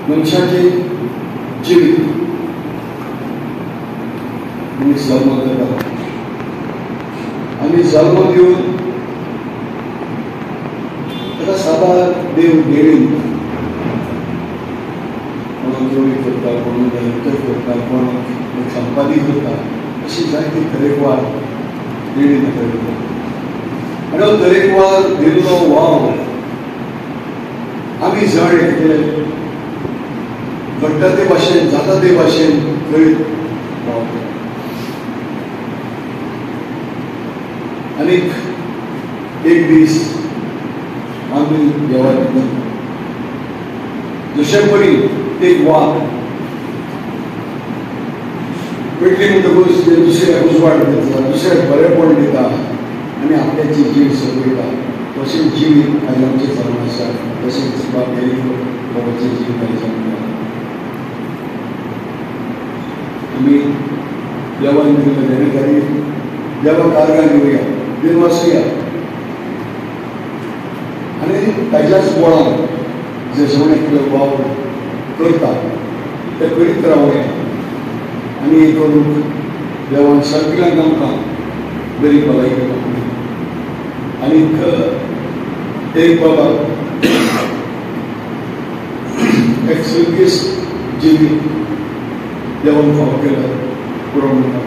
मनशाचें जिवीत मनीस जल्माक येता आनी जल्माक येवन ताका साबार देव देवी दिता. कोणाक जोडी करता, कोणाक डायरेक्टर करता, कोणाक संपादीक करता, अशी जायती तरेकवार देणी ताका दिता. आनी हो तरेकवार दिल्लो वावर आमी जण एकले घडटा ते भाशेन, जाता ते भाशेन करीत रावता. आनीक एक दीस आमी देवाक जशे परी एक वाग पेटली म्हणटकूच दुसऱ्याक उजवाड दिता, दुसऱ्याक बरेंपण दिता आनी आपल्याची जीण सोंपयता, तशेंच जिवीत आयज आमचें जावन आसा. तशेंच बाब एरिको बाबाचें जिवीत आयज जावन आसा. आमी देवान दिल्ले देणे खातीर देवाक आर्गां दिवया, दिनवासुया आनी ताज्याच बळान जे जण एकलो वावर करता ते करीत रावया. आनी हे करूंक देवान सगळ्यांक आमकां बरी भलायकी मेळटली. आनीक एक बाबा एक सर्गेस्त जिवीत देवान फावो केला पुरो म्हणटा.